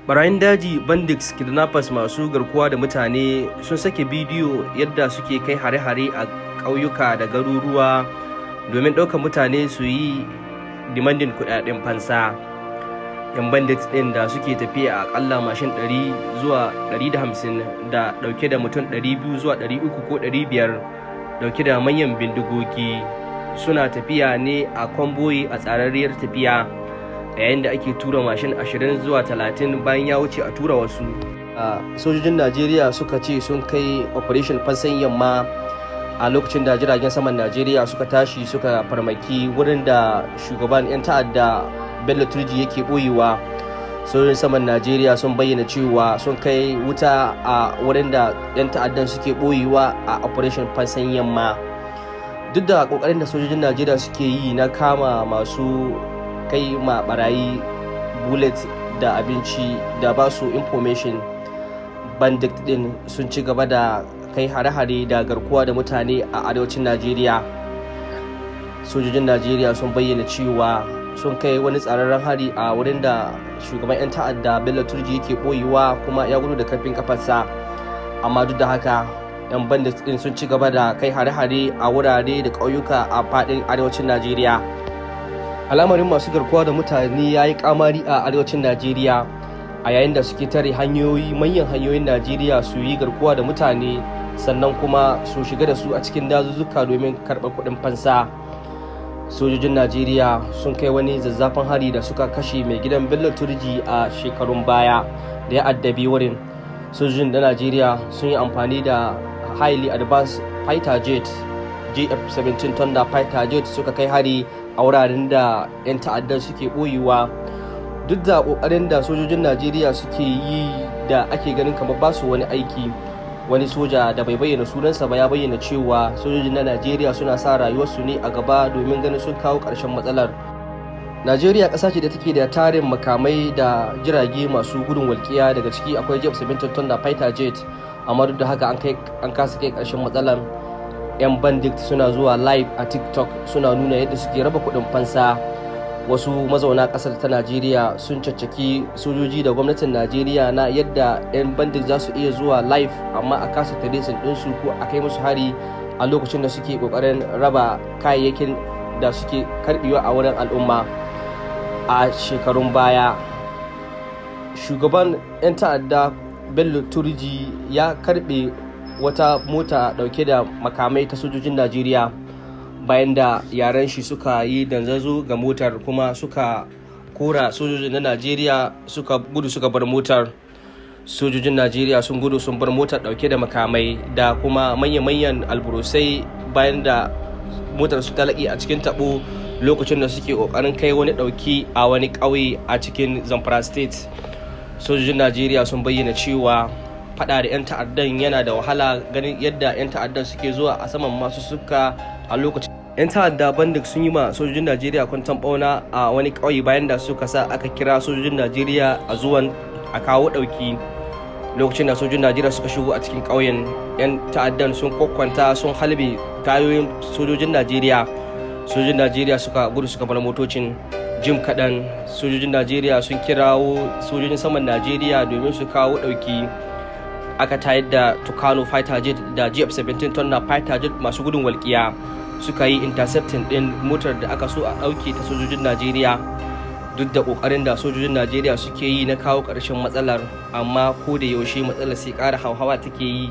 Barayin daji, bandits, kidnappers, masu garkuwa da mutane sun sake bidiyo yadda suke kai hare-hare a ƙauyuka da garuruwa domin ɗaukar mutane su yi demanding kuɗaɗen fansa. 'Yan bandits ɗin da suke tafiya a akalla mashin 100 zuwa 150 da ɗauke da mutum 200 zuwa 300 ko 500 ɗauke da manyan bindigogi suna tafiya ne a convoy, a tsararriyar tafiya, yayin da ake tura mashin 20 zuwa 30, bayan ya wuce a tura wasu. Sojojin Najeriya suka ce sun kai Operation Fansan Yamma a lokacin da jiragen saman Najeriya suka tashi suka farmaki wurin da shugaban 'yan ta'adda Bello Turji yake boyewa. Sojojin saman Najeriya sun bayyana cewa sun kai wuta a wurin da 'yan ta'addan suke boyewa a Operation Fansan Yamma. Duk da kokarin da sojojin Najeriya suke yi na kama masu kai ma barayi bullet da abinci da ba su information, bandit din sun ci gaba da kai hare-hare da garkuwa da mutane a arewacin Najeriya. Sojojin Najeriya sun bayyana cewa sun kai wani tsararren hari a wurin da shugaban 'yan ta'adda Bello Turji yake boyewa, kuma ya gudu da karfin kafarsa. Amma duk da haka, 'yan bandit din sun ci gaba da kai hare-hare a wurare da ƙauyuka a faɗin arewacin Najeriya. Al'amarin masu garkuwa da mutane ya yi kamari a arewacin Najeriya, a yayin da suke tare hanyoyi, manyan hanyoyin Najeriya, su yi garkuwa da mutane, sannan kuma su shiga da su a cikin dazuzzuka domin karɓar kuɗin fansa. Sojojin Najeriya sun kai wani zazzafan hari da suka kashe mai gidan Bello Turji a shekarun baya da ya addabi wurin. Sojojin da Najeriya sun yi amfani da highly advanced fighter jet, JF-17 Thunder fighter jet, suka kai hari a wuraren da 'yan ta'addan suke boyewa. Duk da kokarin da sojojin Najeriya suke yi da ake ganin kamar ba su wani aiki, wani soja da bai bayyana sunansa ba ya bayyana cewa sojojin na Najeriya suna sa rayuwarsu ne a gaba domin ganin sun kawo ƙarshen matsalar. Najeriya ƙasa ce da take da tarin makamai da jirage masu gudun walƙiya, daga ciki akwai JF-17 Thunder fighter jet, amma duk da haka an kasa kai ƙarshen matsalar. 'Yan bandit suna zuwa live a TikTok suna nuna yadda suke raba kuɗin fansa. Wasu mazauna ƙasar ta Najeriya sun caccaki sojoji da gwamnatin Najeriya na yadda 'yan bandit za su iya zuwa live amma a kasa tracing ɗinsu ko a kai musu hari a lokacin da suke ƙoƙarin raba kayayyakin da suke karɓewa a wurin al'umma. A shekarun baya, shugaban 'yan ta'adda Bello Turji ya karɓe wata mota dauke da makamai ta sojojin Najeriya bayan da yaran shi suka yi danzazo ga motar kuma suka kora sojojin na Najeriya, suka gudu suka bar motar. Sojojin Najeriya sun gudu sun bar motar dauke da makamai da kuma manya-manyan alburusai bayan da motar su ta laƙe a cikin tabo lokacin da suke kokarin kai wani dauki a wani ƙauye a cikin Zamfara State. Sojojin Najeriya sun bayyana cewa fada da 'yan ta'addan yana da wahala, ganin yadda 'yan ta'addan suke zuwa a saman masu suka a lokacin. 'Yan ta'adda bandit sun yi ma sojojin Najeriya kwanton bauna a wani ƙauye bayan da suka sa aka kira sojojin Najeriya a zuwan a kawo ɗauki. Lokacin da sojojin Najeriya suka shigo a cikin ƙauyen, 'yan ta'addan sun kwakwanta, sun halbe tayoyin sojojin Najeriya. Sojojin Najeriya suka gudu suka bar motocin. Jim kaɗan, sojojin Najeriya sun kirawo sojojin saman Najeriya domin su kawo ɗauki. Aka tayar da Tucano fighter jet da JF-17 Thunder fighter jet masu gudun walƙiya, suka yi intercepting din motar da aka so a ɗauke ta sojojin Najeriya. Duk da ƙoƙarin da sojojin Najeriya suke yi na kawo ƙarshen matsalar, amma ko da yaushe matsalar sai ƙara hauhawa take yi.